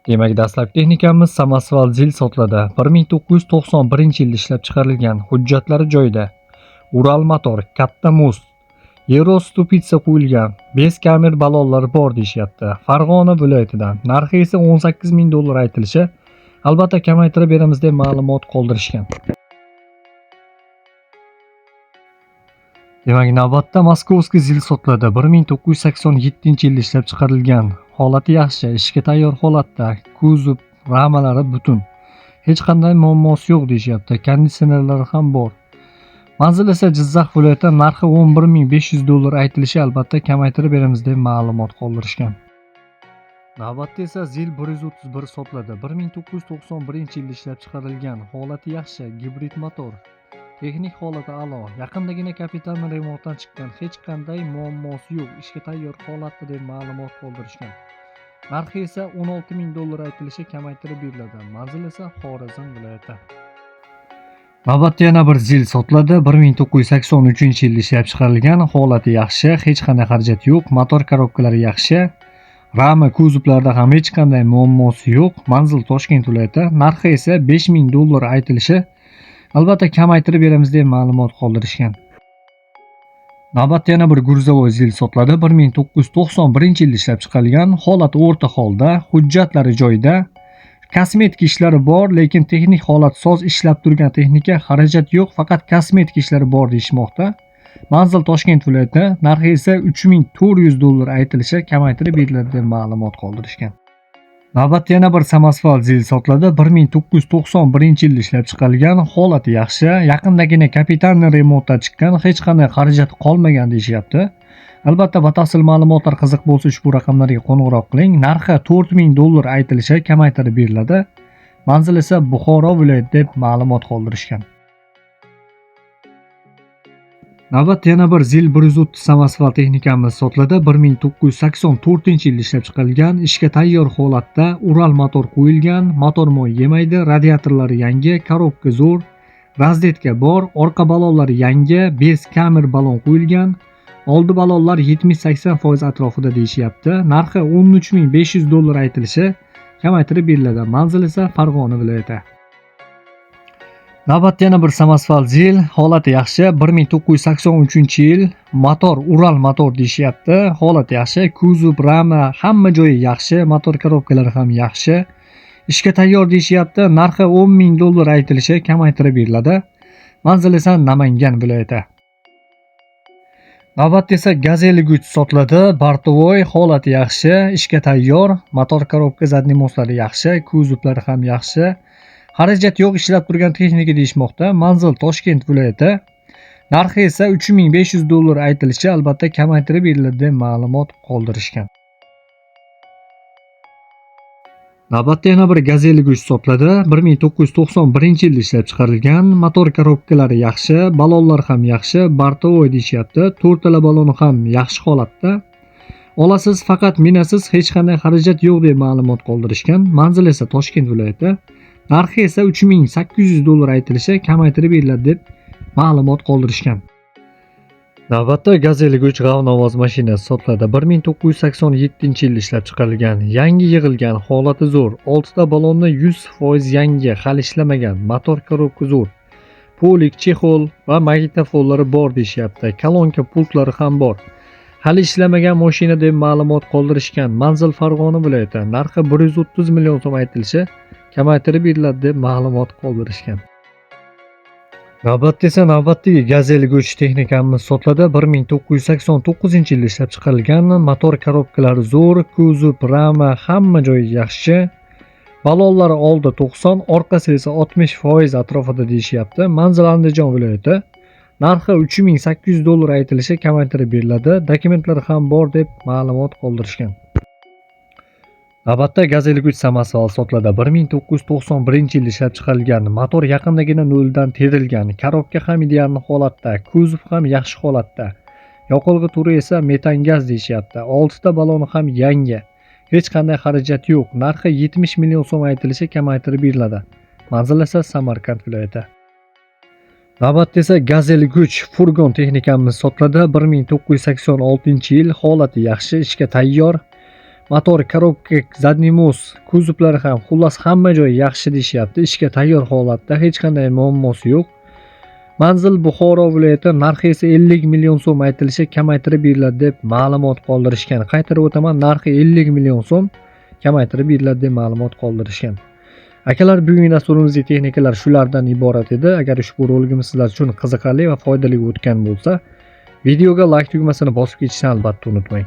Demak, dastlabki texnikamiz samosval ZIL sotiladi. 1991-yilda ishlab chiqarilgan, hujjatlari joyida. Ural motor, katta muz, Euro stupitsa qo'yilgan, 5 kamer balonlari bor deyishyapti. Farg'ona viloyatidan. Narxi esa 18 ming dollar aytilishi, albatta kamaytirib beramiz deb ma'lumot qoldirishgan. Demak, navbatda Moskovskiy ZIL sotiladi. 1987-yilda ishlab chiqarilgan. Holati yaxshi, ishga tayyor holatda, kuzov, ramalari butun. Hech qanday muammosi yo'q deyishyapti. Konditsionerlari ham bor. Manzil esa Jizzax viloyati, narxi 11 500 dollar aytilishi, albatta kamaytirib beramiz deb ma'lumot qoldirishgan. Navbatda esa ZIL 131 sotiladi. 1991-yilda ishlab chiqarilgan, holati yaxshi, gibrid motor. Texnik holati a'lo. Yaqindagina kapital remontdan chiqqan, hech qanday muammosi yo'q, ishga tayyor holatda deb ma'lumot qoldirishgan. Narxi esa 16 ming dollar aytilishi, kamaytirib beriladi. Manzil esa Xorazm viloyati. Navbatda yana bir ZIL sotiladi. 1983-yilda ishlab chiqarilgan, holati yaxshi, hech qanday xarajat yo'q, motor korobkalari yaxshi. Rama kuzovlarda ham hech qanday muammosi yo'q. Manzil Toshkent viloyati. Narxi esa 5 ming dollar aytilishi, albatta kamaytirib beramiz deb ma'lumot qoldirishgan. Navbatda yana bir грузовой ZIL sotiladi. 1991-yilda ishlab chiqarilgan, holati o'rta holda, hujjatlari joyida. Kosmetik ishlari bor, lekin texnik holat soz, ishlab turgan texnika, xarajat yo'q, faqat kosmetik ishlari bor deyishmoqda. Manzil Toshkent viloyati, narxi esa 3400 dollar aytilishi, kamaytirib beriladi deb ma'lumot qoldirishgan. Navbatda yana bir samosval ZIL sotiladi. 1991-yilda ishlab chiqarilgan, holati yaxshi, yaqindagina kapital remontdan chiqqan, hech qanday xarajat qolmagan deyishyapti. Albatta batafsil ma'lumotlar qiziq bo'lsa ushbu raqamlarga qo'ng'iroq qiling. Narxi 4000 dollar aytilishi, kamaytirib beriladi. Manzil esa Buxoro viloyati deb ma'lumot qoldirishgan. Navbatda yana bir ZIL 130 samosval texnikamiz sotiladi. 1984-yilda ishlab chiqarilgan, ishga tayyor holatda, Ural motor qo'yilgan, motor moy yemaydi, radiatorlari yangi, korobka zo'r, razdetka bor, orqa balonlari yangi, 5 kamer balon qo'yilgan. Oldi balonlar 70-80% atrofida deyishyapti. Narxi 13 500 dollar aytilishi, kamaytirib beriladi. Manzil esa Farg'ona viloyati. Navbatda yana bir samosval ZIL, holati yaxshi, 1983-yil, motor Ural motor deyishyapti. Holati yaxshi, kuzov, rama hamma joyi yaxshi, motor korobkalari ham yaxshi. Ishga tayyor deyishyapti. Narxi 10 ming dollar aytilishi, kamaytirib beriladi. Manzil esa Namangan viloyati. Navbatda esa Gazel 3 sotiladi. Bortovoy, holati yaxshi, ishga tayyor, motor korobka, задний mostlari yaxshi, kuzovlari ham yaxshi. Xarajat yo'q, ishlab turgan texnika deyishmoqda. Manzil Toshkent viloyati. Narxi esa 3500 dollar aytilishi, albatta kamaytirib beriladi deb ma'lumot qoldirishgan. Navbatda yana bir Gazel 3 sotiladi. 1991-yilda ishlab chiqarilgan, motor korobkalari yaxshi, balonlar ham yaxshi, bortovoy deyishyapti. To'rtala baloni ham yaxshi holatda. Olasiz, faqat minasiz, hech qanday xarajat yo'q deb ma'lumot qoldirishgan. Manzil esa Toshkent viloyati. Narxi esa 3800 dollar aytilishi, kamaytirib beriladi deb ma'lumot qoldirishgan. Navbatda Gazel 3 g'avnovoz mashinasi sotiladi. 1987-yilda ishlab chiqarilgan, yangi yig'ilgan, holati zo'r, 6ta balonni 100% yangi, hali ishlamagan, motor korobka zo'r. Polik, chexol va magnitofonlari bor deyishyapti. Kolonka pultlari ham bor. Hali ishlamagan mashina deb ma'lumot qoldirishgan. Manzil Farg'ona viloyati. Narxi 130 million so'm aytilishi, kamaytirib beriladi deb ma'lumot qoldirishgan. Navbatda esa navbatdagi Gazel 3 texnikamiz sotiladi. 1989-yilda ishlab chiqarilgan, motor korobkalari zo'r, kuzov, rama hamma joyi yaxshi. Balonlari oldi 90, orqasi esa 60% atrofida deyishyapti. Manzil Andijon viloyati. Narxi 3800 dollar aytilishi, kamaytirib beriladi. Dokumentlar ham bor deb ma'lumot qoldirishgan. Navbatda Gazel 3 samosval sotiladi. 1991-yilda ishlab chiqarilgan, motor yaqindagina noldan terilgan, korobka ham ideal holatda, kuzov ham yaxshi holatda. Yoqilg'i turi esa metan gaz deyishyapti. 6 ta baloni ham yangi. Hech qanday xarajat yo'q. Narxi 70 million so'm aytilishi, kamaytirib beriladi. Manzil esa Samarqand viloyati. Navbatda esa Gazel 3 furgon texnikamiz sotiladi. 1986-yil, holati yaxshi, ishga tayyor. Motor, korobka, задний мост, kuzovlari ham, xullas hamma joyi yaxshi deyishyapti. Ishga tayyor holatda, hech qanday muammosi yo'q. Manzil Buxoro viloyati, narxi esa 50 million so'm aytilishi, kamaytirib beriladi deb ma'lumot qoldirishgan. Qaytarib o'taman, narxi 50 million so'm, kamaytirib beriladi deb ma'lumot qoldirishgan. Akalar, bugungi dasturimizdagi texnikalar shulardan iborat edi. Agar ushbu roligimiz sizlar uchun qiziqarli va foydali o'tgan bo'lsa, videoga like tugmasini bosib ketishni albatta unutmang.